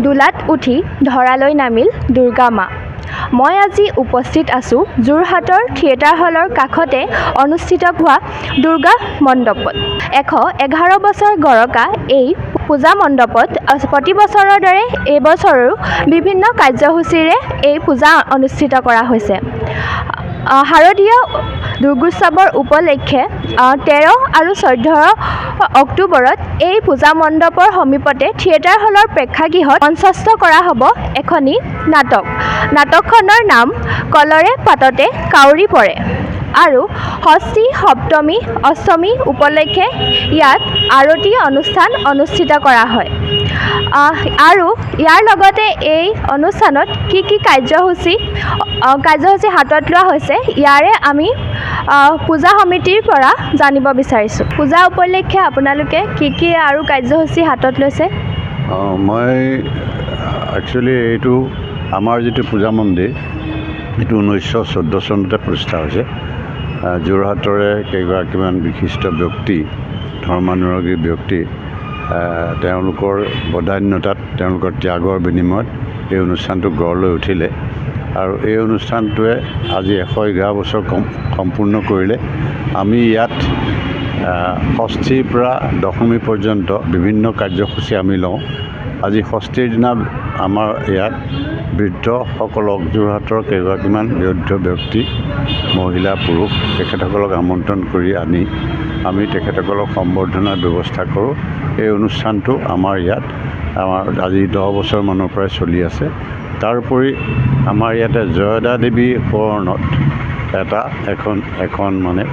দোলাত উঠি ধৰালৈ নামিল দুৰ্গা মা। মই আজি উপস্থিত আছোঁ যোৰহাটৰ থিয়েটাৰ হলৰ কাষতে অনুষ্ঠিত হোৱা দুৰ্গা মণ্ডপত। 111 বছৰ গৰকা এই পূজা মণ্ডপত প্ৰতি বছৰৰ দৰে এইবছৰো বিভিন্ন কাৰ্যসূচীৰে এই পূজা অনুষ্ঠিত কৰা হৈছে। শাৰদীয় দুৰ্গোৎসৱৰ উপলক্ষে 13 আৰু 14 অক্টোবৰত এই পূজা মণ্ডপৰ সমীপতে থিয়েটাৰ হলৰ প্ৰেক্ষাগৃহত মঞ্চস্থ কৰা হ'ব এখনি নাটক। নাটকখনৰ নাম কলৰে পাততে কাউৰী পৰে আৰু ষষ্ঠী, সপ্তমী, অষ্টমী উপলক্ষে ইয়াত আৰতি অনুষ্ঠান অনুষ্ঠিত কৰা হয়। আৰু ইয়াৰ লগতে এই অনুষ্ঠানত কি কি কাৰ্যসূচী হাতত লোৱা হৈছে, ইয়াৰে আমি পূজা সমিতিৰ পৰা জানিব বিচাৰিছোঁ। পূজা উপলক্ষে আপোনালোকে কি কি আৰু কাৰ্যসূচী হাতত লৈছে? অঁ, মই একচুৱেলি এইটো আমাৰ যিটো পূজা মন্দিৰ, এইটো 1914 চনতে প্ৰতিষ্ঠা হৈছে। যোৰহাটৰে কেইগৰাকীমান বিশিষ্ট ব্যক্তি, ধৰ্মানুৰাগী ব্যক্তি, তেওঁলোকৰ বদান্যতাত, তেওঁলোকৰ ত্যাগৰ বিনিময়ত এই অনুষ্ঠানটো গঢ় লৈ উঠিলে আৰু এই অনুষ্ঠানটোৱে আজি 111 বছৰ সম্পূৰ্ণ কৰিলে। আমি ইয়াত ষষ্ঠীৰ পৰা দশমী পৰ্যন্ত বিভিন্ন কাৰ্যসূচী আমি লওঁ। আজি ষষ্ঠীৰ দিনা আমাৰ ইয়াত বৃদ্ধসকলক, যোৰহাটৰ কেইগৰাকীমান বৃদ্ধ ব্যক্তি, মহিলা, পুৰুষ, তেখেতসকলক আমন্ত্ৰণ কৰি আনি আমি তেখেতসকলক সম্বৰ্ধনাৰ ব্যৱস্থা কৰোঁ। এই অনুষ্ঠানটো আমাৰ ইয়াত আমাৰ আজি 10 বছৰমানৰ পৰাই চলি আছে। তাৰোপৰি আমাৰ ইয়াতে জয়দা দেৱী সোঁৱৰণত এটা এখন এখন মানে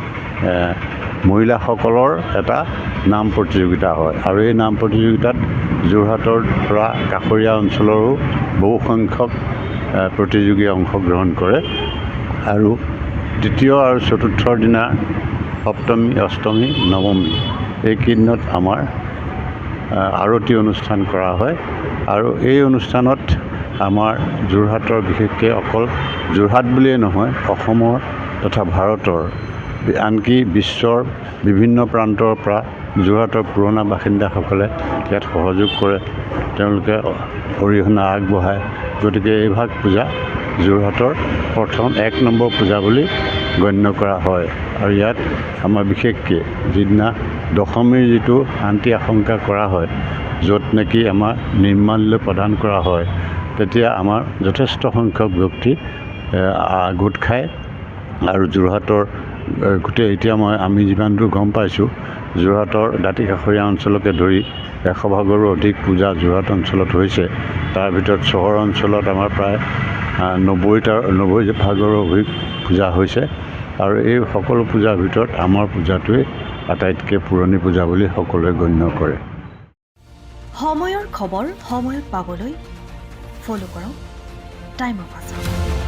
মহিলাসকলৰ এটা নাম প্ৰতিযোগিতা হয় আৰু এই নাম প্ৰতিযোগিতাত যোৰহাটৰ পৰা কাষৰীয়া অঞ্চলৰো বহুসংখ্যক প্ৰতিযোগীয়ে অংশগ্ৰহণ কৰে। আৰু তৃতীয় আৰু চতুৰ্থৰ দিনা, সপ্তমী, অষ্টমী, নৱমী, এইকেইদিনত আমাৰ আৰতি অনুষ্ঠান কৰা হয়। আৰু এই অনুষ্ঠানত আমাৰ যোৰহাটৰ, বিশেষকৈ অকল যোৰহাট বুলিয়েই নহয়, অসমৰ তথা ভাৰতৰ, আনকি বিশ্বৰ বিভিন্ন প্ৰান্তৰ পৰা যোৰহাটৰ পুৰণা বাসিন্দাসকলে ইয়াত সহযোগ কৰে, তেওঁলোকে অৰিহণা আগবঢ়ায়। গতিকে এইভাগ পূজা যোৰহাটৰ প্ৰথম এক নম্বৰ পূজা বুলি গণ্য কৰা হয়। আৰু ইয়াত আমাৰ বিশেষকৈ যিদিনা দশমীৰ যিটো শান্তি আশংকা কৰা হয়, য'ত নেকি আমাৰ নিৰ্মাল্য প্ৰদান কৰা হয়, তেতিয়া আমাৰ যথেষ্ট সংখ্যক ব্যক্তি গোট খায়। আৰু যোৰহাটৰ গোটেই, এতিয়া আমি যিমান দূৰ গম পাইছোঁ, যোৰহাটৰ দাঁতি কাষৰীয়া অঞ্চলকে ধৰি 100 ভাগৰো অধিক পূজা যোৰহাট অঞ্চলত হৈছে। তাৰ ভিতৰত চহৰ অঞ্চলত আমাৰ প্ৰায় 90 ভাগৰো অধিক পূজা হৈছে। আৰু এই সকলো পূজাৰ ভিতৰত আমাৰ পূজাটোৱেই আটাইতকৈ পুৰণি পূজা বুলি সকলোৱে গণ্য কৰে। সময়ৰ খবৰ সময়ত পাবলৈ ফ'ল' কৰক টাইম অফ আছাম।